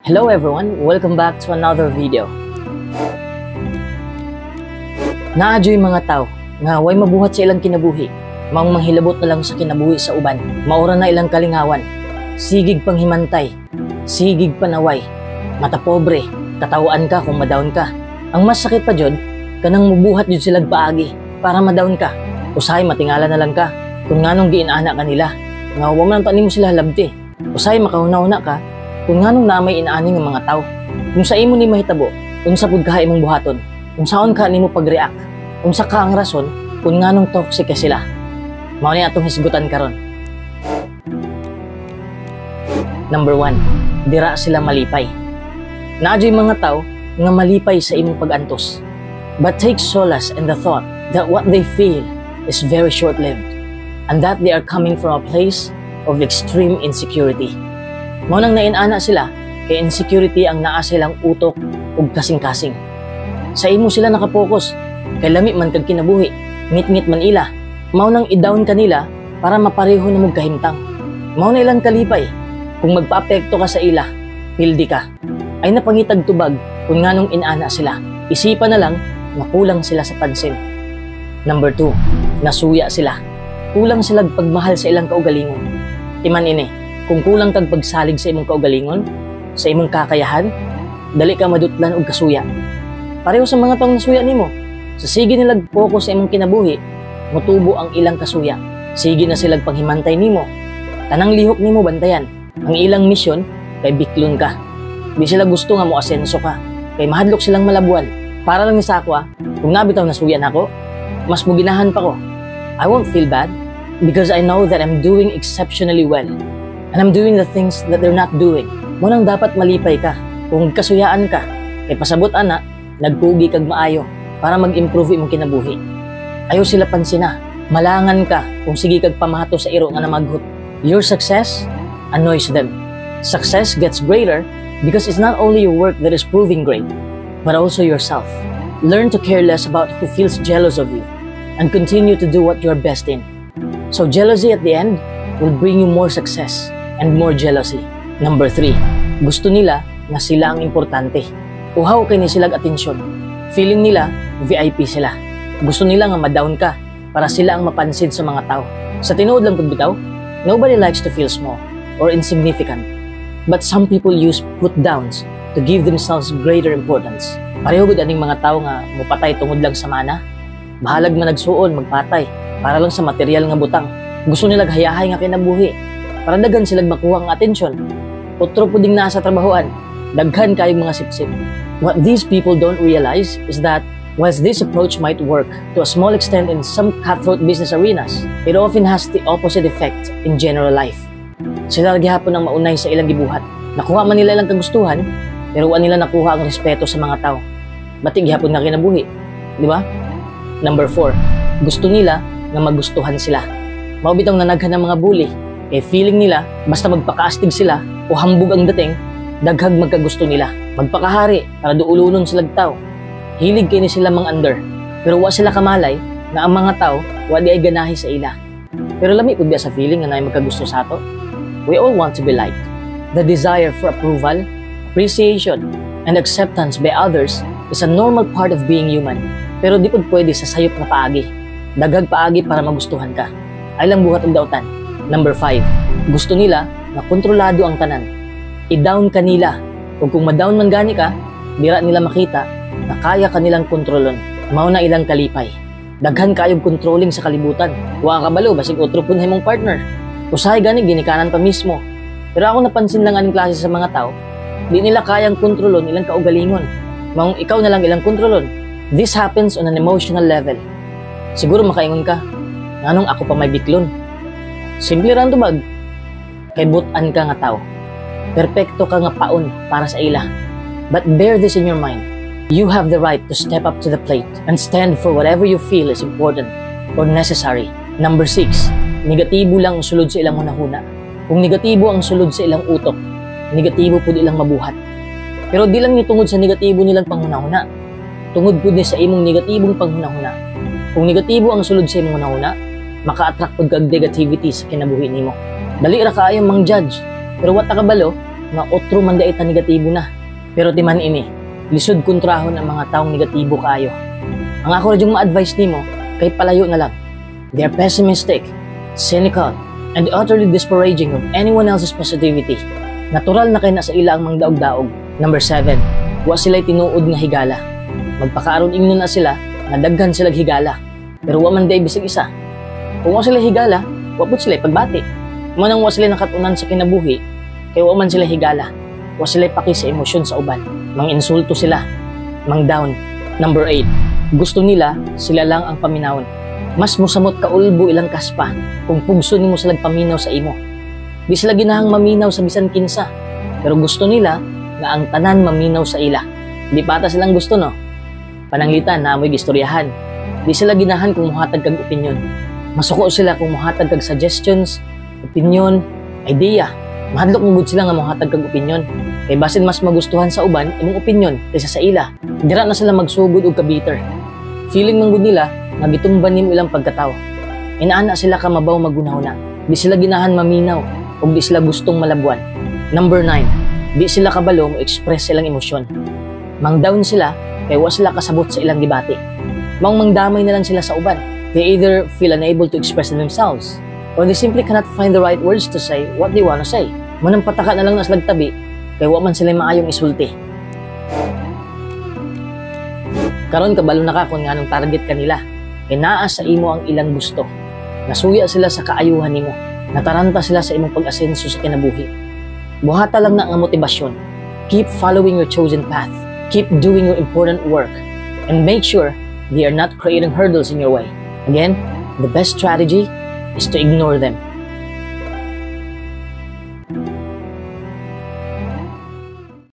Hello everyone, welcome back to another video. Naa juy mga tao nga way mabuhat sa ilang kinabuhi, maong manghilabot na lang sa kinabuhi sa uban. Mao ra na ilang kalingawan. Sigig panghimantay, sigig panaway, mata pobre, katawaan ka kung ma-down ka. Ang mas sakit pa jud, kanang mubuhat jud silag paagi para ma-down ka. Usahay matingala na lang ka kung nganong giinana ka nila. Nga wa man ta nimo sila halabti. Usahay makahuna-huna ka kung nganong naa may inaani nga mga tao. Kung sa imo ni mahitabo, unsa pud ka imong buhaton? Unsaon ka nimo pag-react? Unsa ka ang rason kung nganong toxic ka sila? Mao ni atong hisgutan karon. Number 1, dira sila malipay. Naa juy mga tao nga malipay sa imong pag-antos. But take solace in the thought that what they feel is very short-lived and that they are coming from a place of extreme insecurity. Mao nang nainana sila kay insecurity ang naa sa ilang utok ug kasing-kasing. Sa imo sila nakapokus kay lami man kag kinabuhi, ngit-ngit man ila. Mao nang i-down kanila para mapareho na mog kahimtang. Mao na ilang kalipay. Kung magpaapekto ka sa ila, pildi ka. Ay napangitag tubag kung nganong inana sila. Isipan na lang nga kulang sila sa pansin. Number 2, nasuya sila. Kulang sila pagmahal sa ilang kaugalingon. Timan ini, kung kulang kag pagsalig sa imong kaugalingon, sa imong kakayahan, dali ka madutlan og kasuya. Pareho sa mga taong nasuya nimo. Sa sige nilag focus sa imong kinabuhi, motubo ang ilang kasuya. Sige na silag panghimantay nimo. Tanang lihok nimo bantayan. Ang ilang misyon kay biklon ka. Di sila gusto nga mo asenso ka. Kay mahadlok silang malabuan. Para lang ni sa ako, kung nabitaw nasuya nako, mas muginahan pa ko. I won't feel bad because I know that I'm doing exceptionally well. And I'm doing the things that they're not doing. Mao nang dapat malipay ka. Kung kasuyaan ka, kay pasabot ana, nagkugi kag maayo para mag-improve imong kinabuhi. Ayaw sila pansina. Malangan ka kung sige kag pamato sa iro nga namaghot. Your success annoys them. Success gets greater because it's not only your work that is proving great, but also yourself. Learn to care less about who feels jealous of you and continue to do what you're best in. So jealousy at the end will bring you more success and more jealousy. Number 3, gusto nila na sila ang importante. Uhaw kay ni silag atensyon. Feeling nila, VIP sila. Gusto nila nga ma-down ka para sila ang mapansin sa mga tao. Sa tinuod lang pud bitaw, nobody likes to feel small or insignificant. But some people use put-downs to give themselves greater importance. Pareho gud aning mga tao nga mupatay tungod lang sa mana. Bahalag man nagsuon, magpatay para lang sa material nga butang. Gusto nila hayahay nga kinabuhi para daghan sila makuha ang atensyon. Otro puding naa sa trabahoan, daghan kayong mga sipsip. What these people don't realize is that whilst this approach might work to a small extent in some cutthroat business arenas, it often has the opposite effect in general life. Sila gihapon ang maunay sa ilang gibuhat. Nakuha man nila ilang kagustuhan, pero wa nila nakuha ang respeto sa mga tao. Bati gihapon nga kinabuhi, di ba? Number 4, gusto nila nga magustuhan sila. Mao bitong nanaghan ng mga bully. Kay feeling nila, basta magpakaastig sila o hambog ang dating, daghag magkagusto nila. Magpakahari para duulunon sila tao. Hilig kay ni sila mang under. Pero wa sila kamalay na ang mga tao wa di ay ganahi sa ila. Pero lami pud biya sa feeling nga naay magkagusto sa ato. We all want to be liked. The desire for approval, appreciation, and acceptance by others is a normal part of being human. Pero di pud pwede sa sayop nga paagi. Daghag paagi para magustuhan ka. Ay lang buhat og dautan. Number 5, gusto nila na kontrolado ang tanan. I-down ka nila. Ug kung ma-down man gani ka, dira nila makita na kaya ka nilang kontrolon. Mao na ilang kalipay. Daghan kayog controlling sa kalibutan. Wa ka kabalo, basig otro pud imong partner. Usahay gani ginikanan pa mismo. Pero ako napansin lang aning klase sa mga tao, di nila kayang kontrolon ilang kaugalingon. Maong ikaw na lang ilang kontrolon. This happens on an emotional level. Siguro makaingon ka, nganong ako pa may biklon? Simple ra ang tubag. Kay butan ka nga tao. Perpekto ka nga paon para sa ila. But bear this in your mind. You have the right to step up to the plate and stand for whatever you feel is important or necessary. Number 6, negatibo lang ang sulod sa ilang hunahuna. Kung negatibo ang sulod sa ilang utok, negatibo pud ilang mabuhat. Pero di lang ni tungod sa negatibo nilang panghunahuna. Tungod pud ni sa imong negatibong panghunahuna. Kung negatibo ang sulod sa imong hunahuna, maka-attract pud kag negativity sa kinabuhi nimo. Dali ra kaayo mang-judge, pero wa ta kabalo nga otro man diay ta negatibo na. Pero timan ini, lisod kontrahon ang mga taong negatibo kaayo. Ang ako ra yung ma-advise nimo kay palayo na lang. They are pessimistic, cynical, and utterly disparaging of anyone else's positivity. Natural na kay na sa ila ang mangdaog-daog. Number 7, wa sila'y tinuod nga higala. Magpakaaron ingnon na sila nga daghan sila higala. Pero wa man diay bisag isa. Kung wa sila higala, wa pud sila pagbati. Mao nang wa sila nakatunan sa kinabuhi, kay wa man sila higala. Wa sila paki sa emosyon sa uban. Mang insulto sila, mang down. Number 8, gusto nila sila lang ang paminawon. Mas musamot kaulbo ilang kaspa kung pugso nimo sila paminaw sa imo. Di sila ginahang maminaw sa bisan kinsa, pero gusto nila nga ang tanan maminaw sa ila. Di pata silang gusto, no? Pananglitan naa moy gistoryahan, di sila ginahan kung muhatag kag opinyon. Masuko sila kung muhatag kag suggestions, opinion, idea. Mahadlok mo gud sila nga muhatag kag opinyon. Kay basin mas magustuhan sa uban imong opinyon kaysa sa ila. Dira na sila magsugod og ka-bitter. Feeling man gud nila nga gitumban nimo ilang pagkatawo. Inaana sila ka mabaw magunahuna. Di sila ginahan maminaw ug di sila gustong malabuan. Number 9, di sila kabalo mo express ilang emosyon. Mang-down sila kay wa sila kasabot sa ilang gibati. Maong mangdamay na lang sila sa uban. They either feel unable to express themselves or they simply cannot find the right words to say what they wanna say. Mao nang pataka na lang na sila tabi kay wa man sila maayong isulti. Karon kabalo na ka kung nganong target kanila. Kay naa sa imo ang ilang gusto. Nasuya sila sa kaayuhan nimo. Nataranta sila sa imong pag-asenso sa kinabuhi. Buhata lang na nga motibasyon. Keep following your chosen path. Keep doing your important work. And make sure they are not creating hurdles in your way. Again, the best strategy is to ignore them.